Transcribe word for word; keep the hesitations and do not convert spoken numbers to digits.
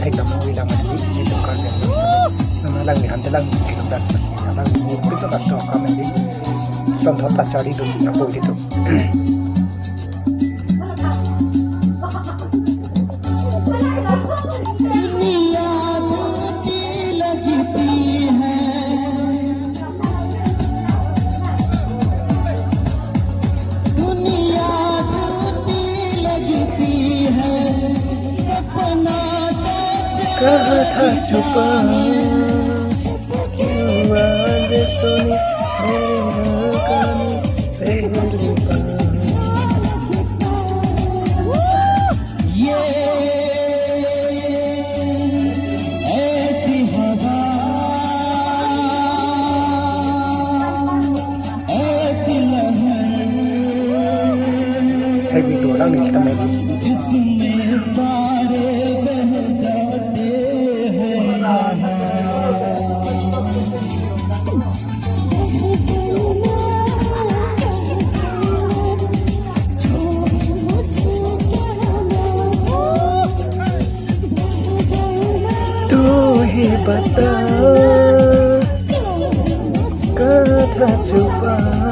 Thekdam nangjilang mati, nelitum Karbi Anglong. Nang alangli aphan ta lang nelitum dak. Alangli nelitum dak to kami di. Sonthot ta charli dun apo di to. दुनिया झूठी लगती है, दुनिया झूठी लगती है, सपना सच कहा था छुपा, छुपा क्यों आज तूने मेरे दिल का, मेरे दिल का। ये ऐसी हवा, ऐसी लहर, Hai video lang ni kita main. जिसमें सारे बह जाते हैं। तू ही बता, कहाँ था छुपा।